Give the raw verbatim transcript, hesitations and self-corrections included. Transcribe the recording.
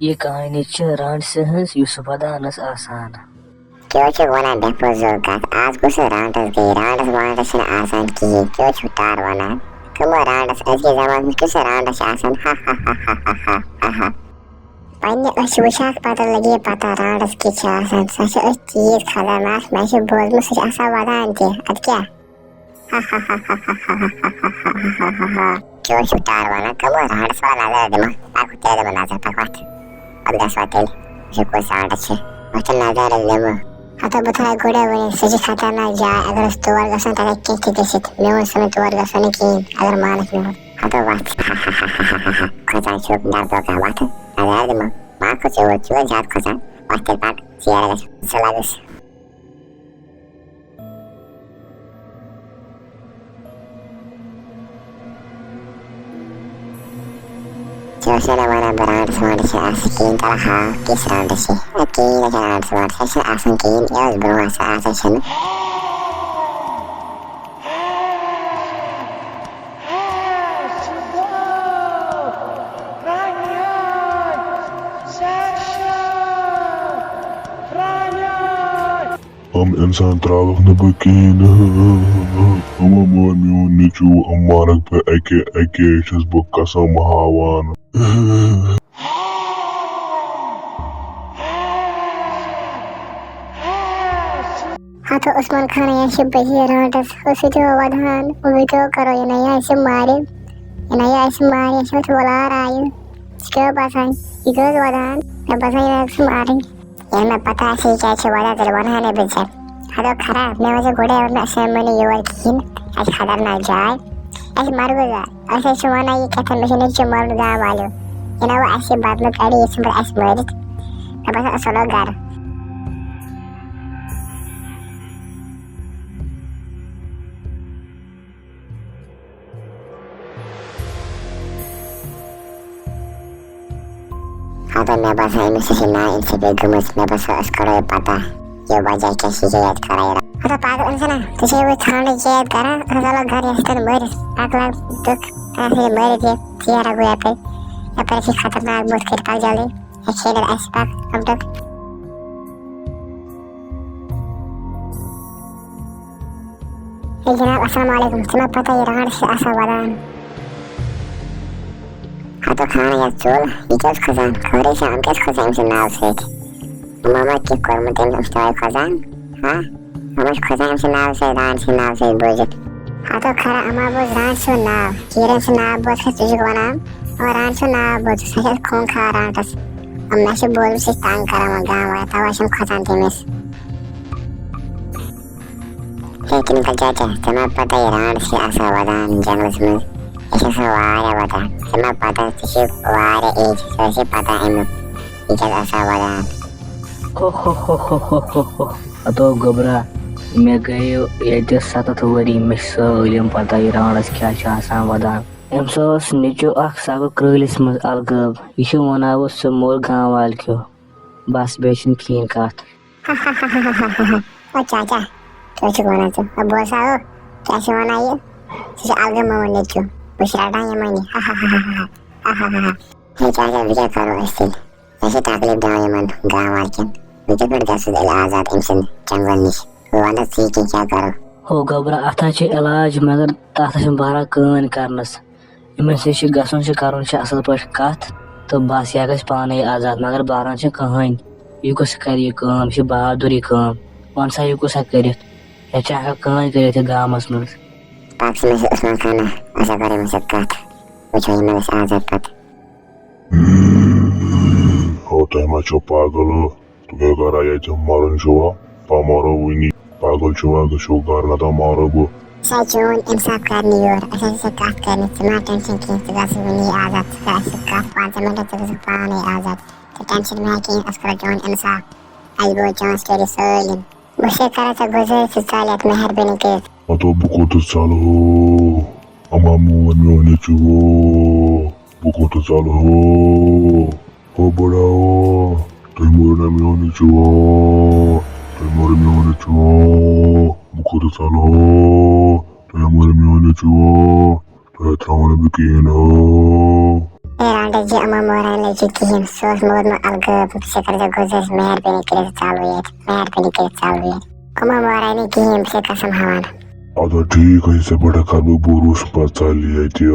یہِ کہانی چھِ رانٛٹسہٕ ہٕنٛز، یُس ودانس آسان۔ کیٛاہ چھُکھ ونان بے فضوٗل کتھ؟ آز کُس رانٛٹس گٔے؟ رانٛٹس وانٛٹس چھِنہٕ آسان کِہیٖنۍ۔ کیٛاہ چھُکھ ٹار ونان؟ کٕمو رانٛٹس؟ أزکِس زمانس منٛز کُس رانٛٹس چھِ آسان؟ ہا ہا ہا۔ پننہِ أچھِ وٕچھاکھ، پتہٕ لگہِ پتہ رانٛٹس کِتھ چھِ آسان۔ سۄ چھِ أچھ تیٖژ خطرناک، مےٚ چھُ بوٗزمُت سُہ چھُ آسان ودان تہِ۔ ادٕ کیٛاہ؟ کیٛاہ چھُکھ ٹار ونان؟ کٕمو رانٛٹس؟ وَلہٕ نظر دِمہٕ۔ پکھ تیٚلہِ دِمہٕ نظر، پکھ وَتھ۔ پتہٕ گژھٕ وَتھ تیٚلہِ، وٕچھو کُس رانٛٹس چھِ۔ وۄنۍ چھِ نظر دِمہٕ۔ ہتو بہٕ تھاوے گۄڈے ؤنِتھ، سُہ چھِ خطرناک جاے۔ اگر أسۍ تور گژھو، تَتہِ ہیٚکہِ کینٛہہ تہِ گٔژھِتھ۔ مےٚ ووٚن سُہ نہٕ تور گژھو نہٕ کِہیٖنۍ، اگر مانَکھ میون۔ ہتو وَتھ۔ کھۄژان چھُکھ، ڈر توکا وَتھ۔ نظر دِمہٕ۔ ما کھوٚت یوٗت، یوٗت زیادٕ کھۄژان۔ وَتھ تیٚلہِ پکھ، ژیر گژھِ، سُہ لگس۔ ژےٚ ٲسے نہ ونان بہٕ رانٛٹس وانٛٹس چھِ آسان کِہیٖنۍ، تَلہٕ ہاو کِژھ رانٛٹس چھِ۔ ہے، کِہیٖنۍ نہ چھِ رانٛٹس وانٛٹس، یہِ چھِنہٕ آسان کِہیٖنۍ، یہِ ٲس برونٛہہ آسان، آز چھَنہٕ۔ یِم اِنسان ترٛاوَکھ نہٕ بہٕ کِہیٖنۍ نہٕ۔ یِمو مون میون نیٚچوٗ، یِم مارَکھ بہٕ اَکے اَکے، چھُس بہٕ قسم ہاوان۔ ہتو عثمان خان، یہِ چھِ بہیٖر رانٛٹس، أسۍ تہِ ودان، وۄنۍ کیٛاہ کرو، یہِ نہ یہِ اَسہِ مارِ، یہِ نہ یہِ اَسہِ مارِ، یہِ چھِ اَتھ وۄلار آیہِ، ژٕ کیٛاہ باسان، یہِ کیٛاہ اوس ودان؟ مےٚ باسان، یہِ آسہِ مارٕنۍ۔ ییٚلہِ مےٚ پتہ آسہِ، یہِ کیٛازِ چھِ ودان، تیٚلہِ وَنہٕ ہا نہٕ بہٕ ژےٚ۔ ہتو خراب، مےٚ وَنہِ گۄڈَے ووٚن نہٕ اَسہِ مٲنِو یور کِہیٖنۍ، اَسہِ خطرناک جاے، اَسہِ مَرگُزار۔ أسۍ حظ چھِ وَنان یہِ کیٛاہ تھام، مےٚ چھِ نیٚچوٗ مَرُن گام والیو۔ یہِ نہ وۄنۍ اَسہِ بدلہٕ کَڑِ، یہِ ژھٕنہِ پَتہٕ اَسہِ مٲرِتھ۔ مےٚ باسان، أسۍ وَنو گَرٕ۔ ہتو مےٚ باسان، أمِس چھِ نا اِنصٲفی گٔمٕژ۔ مےٚ باسان، أسۍ کَڑو یہِ پَتہ، یہِ وجہ کیٛاہ چھِ، یہِ کیٛاہ یَتھ کَران یہِ۔ ہتو پاگل اِنسانا، ژٕ چھے وۄنۍ ژھانٛڈان یہِ یَتھ گَرا، ہتو لَگ گَرٕ یَتھ تَن مٲرِتھ، پَکھ لَگ دُکھ، ژٕ ہسا یہِ مٲرِتھ یہِ ژیر گوٚو یَپٲرۍ، یَپٲرۍ چھِ خطرناک موت، کٔرِتھ پَکھ جلدی۔ ہے خیرت آسہِ پَتہٕ اَمٹُک۔ ہے جناب، السلام علیکم۔ ژےٚ ما پتہ یہِ رانٛٹس چھِ آسان وَدان؟ ہتو خانہ، یَتھ ژوٚل، یہِ کیٛاہ اوس کھۄژان؟ خٲرٕے چھا؟ یِم کیٛازِ کھۄژان أمۍ سٕنٛدِ ناوٕ سۭتۍ؟ یِمو ما کینٛہہ کوٚرمُت أمِس، أمِس تَوَے کھۄژان؟ ہا؟ یِم ٲسۍ کھۄژان أمۍ سٕنٛدِ ناوٕ سۭتۍ، رانٛٹس سٕنٛدِ ناوٕ سۭتۍ بوٗزِتھ۔ ہتو خرا، اما بوز رانٛٹس سُنٛد ناو، کیٖرن سُنٛد ناو بوز کھا ژٕ چھُکھ وَنان؟ او رانٛٹس سُنٛد ناو بوز، سُہ چھُ اَسہِ خوٗنخوار رانٛٹس۔ مےٚ چھُ بوٗزمُت، سُہ چھُ تنٛگ کران وۄنۍ گامہٕ وٲلۍ، تَوَے چھِم کھۄژان تٔمِس۔ ہے ٹِنکل چاچا، ژےٚ ما پتہ یہِ رانٛٹس چھِ آسان وَدان جنٛگلَس منٛز؟ یہِ چھِ آسان واریاہ وَدان۔ ژےٚ ما پتہ، ژےٚ چھِ واریاہ ایج، ژےٚ چھِ پتہ اَمیُک، یہِ چھِ آسان وَدان۔ ہو ہو ہو۔ ہتو گوٚبرا، مےٚ گٔیو ییٚتہِ سَتَتھ ؤری، مےٚ چھِ سٲلِم پتہ یہِ رانٛٹس کیٛاہ چھِ آسان وَدان۔ أمۍ سا اوس نیٚچوٗ اکھ، سُہ گوٚو کرٛٲلِس منٛز الغٲب۔ یہِ چھُ وَنان اوس، سُہ موٗل گام والکیو۔ بس، بیٚیہِ چھُنہٕ کِہیٖنۍ کَتھ۔ او چاچا، کیٛاہ چھُکھ وَنان ژٕ؟ او بوزا او، کیٛاہ چھِ وَنان یہِ؟ ژٕ چھِ الگٕے مےٚ ووٚن نیٚچوٗ، بہٕ چھُس رَٹان یِمَن یہِ۔ ہے چاچا، وۄنۍ کیٛاہ کَرو أسۍ تیٚلہِ؟ اَسہِ چھِ تکلیٖف دِوان یِمَن گام والکٮ۪ن۔ وۄنۍ کِتھ پٲٹھۍ گژھو تیٚلہِ آزاد أمۍ سٕنٛدِ جنٛگلہٕ نِش؟ وَلہٕ ژٕ کینٛہہ کیٛاہ کَرو؟ ہو گوٚبرا، اَتھ ہا چھِ علاج، مگر تَتھ ہا چھِنہٕ بہران کٲنۍ کَرنَس۔ یِمن سۭتۍ چھِ گژھُن چھُ، کَرُن چھُ اَصٕل پٲٹھۍ کَتھ، تہٕ بَس، یہِ ہا گژھِ پانَے آزاد، مگر بہران چھِ کٕہٕنۍ۔ یہِ کُس کَرِ یہِ کٲم؟ یہِ چھِ بہادُر یہِ کٲم۔ وَن سا، یہِ کُس ہا کٔرِتھ؟ یہِ چھِ ہٮ۪کان کٕہٕنۍ کٔرِتھ یہِ گامَس منٛز۔ پَکھ ژٕ مےٚ سۭتۍ عثمان خانہ، أسۍ ہا کَرو یِمَن سۭتۍ کَتھ، وٕچھو یِمَن أسۍ آزاد پَتہٕ۔ ہو، تُہۍ ما چھِو پاگل ہو؟ تُہۍ کیٛاہ کران ییٚتہِ؟ مَرُن چھُوا؟ بہٕ مَرو وُنی۔ پاگل چھُوا؟ گژھِو گرٕ، نَتہٕ مَرو بہٕ۔ سا چون اِنصاف کرنہِ یور۔ اَسہِ ٲسۍ ژےٚ کَتھ کرنہِ، ژٕ مہ ٹٮ۪نشن کینٛہہ، ژٕ گژھ وُنی آزاد، ژٕ کژھ کَتھ پانٛژن مِنٹن، ژٕ گژھکھ پانے آزاد۔ ژٕ ٹٮ۪نشن مہ ہےٚ کینٛہہ، أسۍ کرو چون اِنصاف۔ اَسہِ گوٚو چانس کٔرِتھ سٲلِم۔ بہٕ چھُسے کران ژےٚ گُزٲرِش، ژٕ ژَل یَتھ مہربٲنی کٔرِتھ۔ ہتو بہٕ کوٚت ژَلہو؟ اما مون میون نیٚچوٗ۔ بہٕ کوٚت ژَلہو؟ ہو بڑاوا، تُہۍ مٲرِو نا میون نیٚچوٗ۔ تُہۍ مٲرِو میون نیٚچوٗ۔ بہٕ کوٚت ژَلہو؟ تُہۍ مٲرِو میون نیٚچوٗ۔ تۄہہِ ترٛاوو نہٕ بہٕ کِہیٖنۍ ہو۔ ہے رانٹے جی، اما موران لے چھُ کِہیٖنۍ، سُہ اوس موٗدمُت الگٲب، ژےٚ کٔرۍزِ گُزٲرِش، مہربٲنی کٔرِتھ ژَل وۄنۍ ییٚتہِ، مہربٲنی کٔرِتھ ژَل وۄنۍ ییٚتہِ۔ اما موران نہٕ کِہیٖنۍ، بہٕ چھَسے قسم ہاوان۔ اَدٕ ٹھیٖک حظ چھُ، ژےٚ پٮ۪ٹھ کَرٕ بہٕ بھروسہٕ، پَتہٕ ژَلہِ ییٚتہِ۔